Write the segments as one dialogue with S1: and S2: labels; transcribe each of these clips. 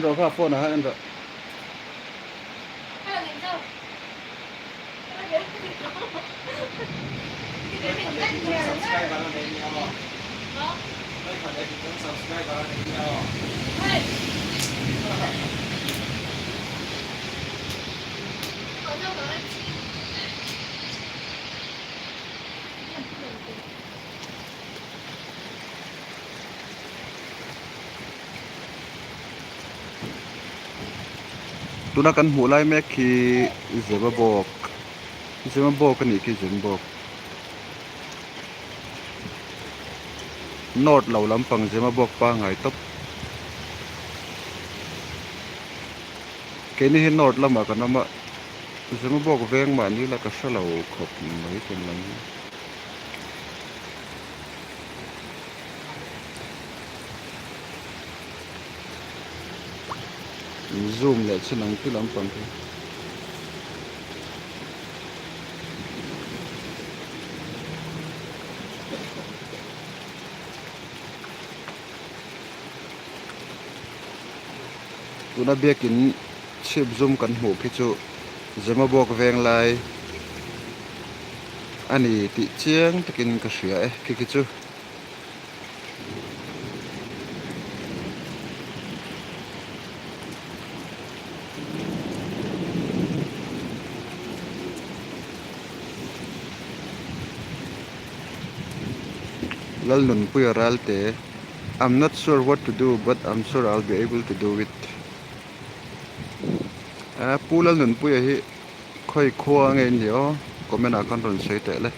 S1: En rawh kha phone ah khan en rawh. Tuna kan hmuh lai mek hi Zemabawk Zemabawk a nih khi Zemabawk North lo lampang Zemabawk pangngai tawp keini hi North lamah kan awm a Zemabawk veng mahni la ka hrelo khawp mai tun lam hi. Zoom leh chin ang khi lampang khi. Tuna biakin chhip zum kan hmuh khi chu Zemabawk Venglai a ni tih chiang takin ka hria e khi khi chu. Lalnunpuia Ralte I'm not sure what to do but I'm sure I'll be able to do it Pu Lalnunpuia hi khawi khua nge in nih aw comment ah khan rawn sawi teh le.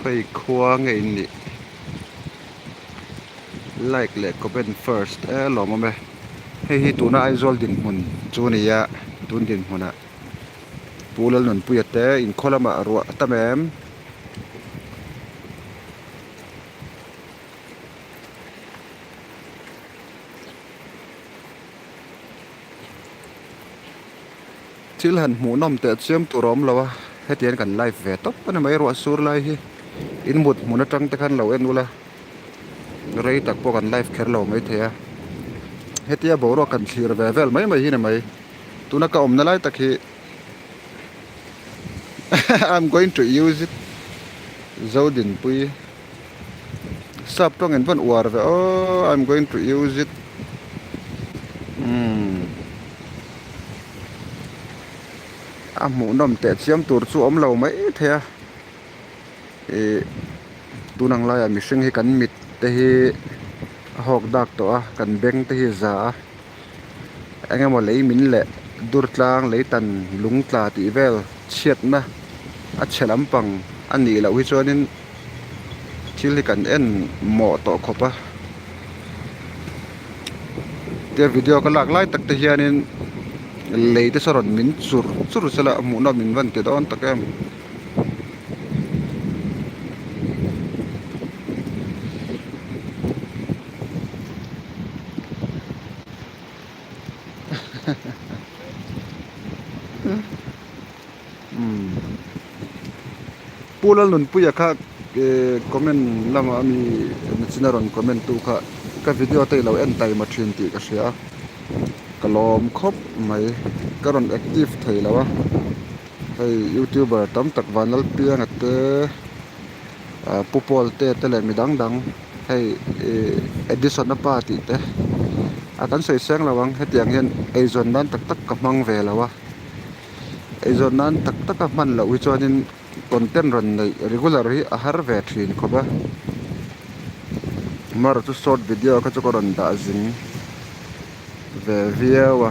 S1: Khawi khua nge in nih like leh comment first e lawm awm e hei hi tuna Aizawl dinhmun chu a ni a tun dinhmunah Pu Lalnunpuia te inkhaw lamah ruah a tam em. Thil han hmuh nawm teh chiam tur a awm lo a, hetiang kan live ve tawp a ni mai ruah sur lai hi in mut hmun atang te khan lo en ula rei tak pawh kan live kher lo mai thei a, hetia boruak kan thlir ve vel mai mai hi ni mai tuna ka awmna lai tak hi I'm going to use it Zodinpui sap tawng in vawn uar ve aw I'm going to use it umm a hmuhnawm teh chiam tur chu awm lo mai thei a ih tun ang laiah mihring hi kan mit te hi a hawk dak tawh a kan beng te hi a za a eng emaw lei min leh dur tlang lei tan lung tla tih vel chhiatna a chhe lampang a nih loh hi chuanin thil hi kan en mawh tawh khawp a tia video ka lak lai tak te hianin lei te saw rawn min chur chur sela hmuhnawm min van ti dawn tak em. Pu Lalnunpuia kha comment lamah ami nachina rawn comment tu kha ka video te ilo en taima thin tih ka hria a ka lawm khawp mai ka rawn active thei lo a hei youtuber tam tak Vanlalpianga te Pu Paul te te leh mi dang dang hei ih Edison a pa tih te a kan sawi seng lo ang hetiang hian eizawn nan tak tak ka hmang ve lo a. Eizawn nan tak tak a hman loh hi chuanin content rawn neih regular hi a har ve thin khawp a. Amaherawhchu short video kha chu ka rawn dah zing ve viau a.